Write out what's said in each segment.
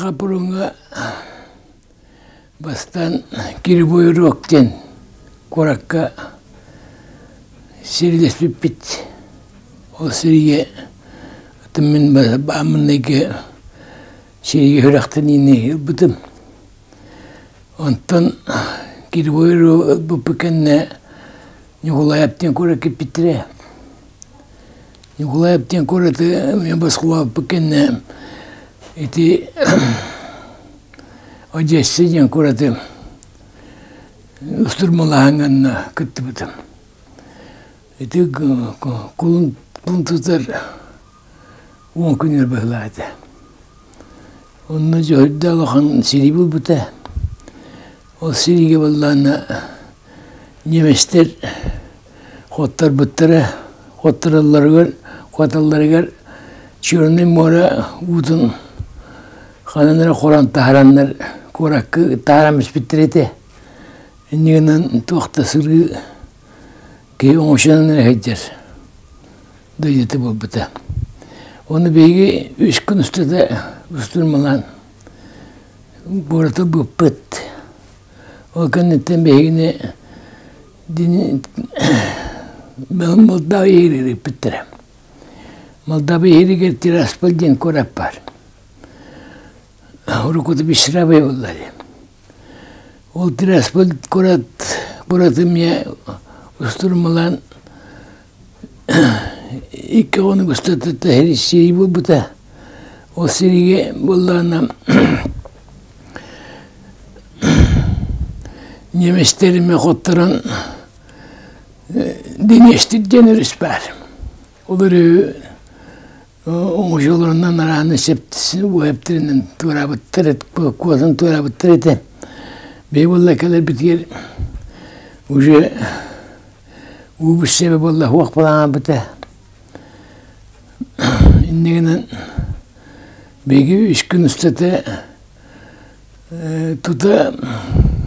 Арҕаа Пуруҥҥа бастаан Кривой Рог диэн куоракка сирилэспиппит. Ол сиргэ мин бааммынайга сиргэ сүрэхтэниини ылбытым. Онтон Кривой Рог ылбыппыт кэннэ Ньукулаайап диэн куоракка киирбиттэрэ. Ньукулаайап диэн куораты мин босхолообуппут кэннэ ити Одесса диэн куораты устурмалааһыҥҥа кыттыбытым. Ити кулун тутар 10 күнүгэр быһыылаах этэ. Онно дьоһуйда улахан сирии буолбута. Ол сириигэ буоллаҕына немецтэр хотторбуттара, хоттороллоругар, хотоллоругар Чернай муора уутун ханан эрэ хорон таһараннар куоракка таһааран испиттэр этэ. Инньэ гынан туох да сырыы киһи оҥочонон эрэ сылдьар дойдута буолбута. Ону биһиги үс күн устата устурмалаан куораты быппыт. Ол кэнниттэн биһигини Молдавия иһигэр ыыппыттара. Молдавия иһигэр Тирасполь диэн куорат баар. Уруккута Бессарабия буолла дии. Ол Тирасполь куорат куораты эмиэ устурмалаан икки хонук устата сирии буолбута. Ол сириигэ буоллаҕына немецтэр эмиэ хотторон Днестр диэн өрүс баар. Ол өрүһү оҥочолорунан арааны уһэптэринэн туораабыттар, куотан туораабыттар этэ. Биһи буолла кэлэрбитигэр уже уубус сэбэ буолла суох буолан Инньэ гынан биһиги үс күн устата тута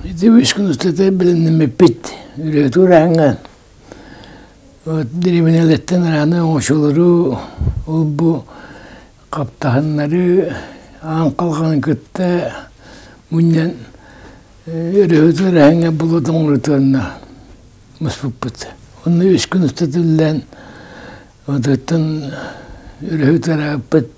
ити үс күн устата бэлэмнэммиппит үлэбит уураһыҥҥа. Вот дэриэбинэлэртэн арааны оҥочолору, ол-бу хаптаһыннары аан халҕаны кытта мунньан өрөһү туораһыҥҥа болуот оҥорутуонна муспуппут. Онно үс күн устата үлэлээн, отуттан өрөһү туораабыппыт.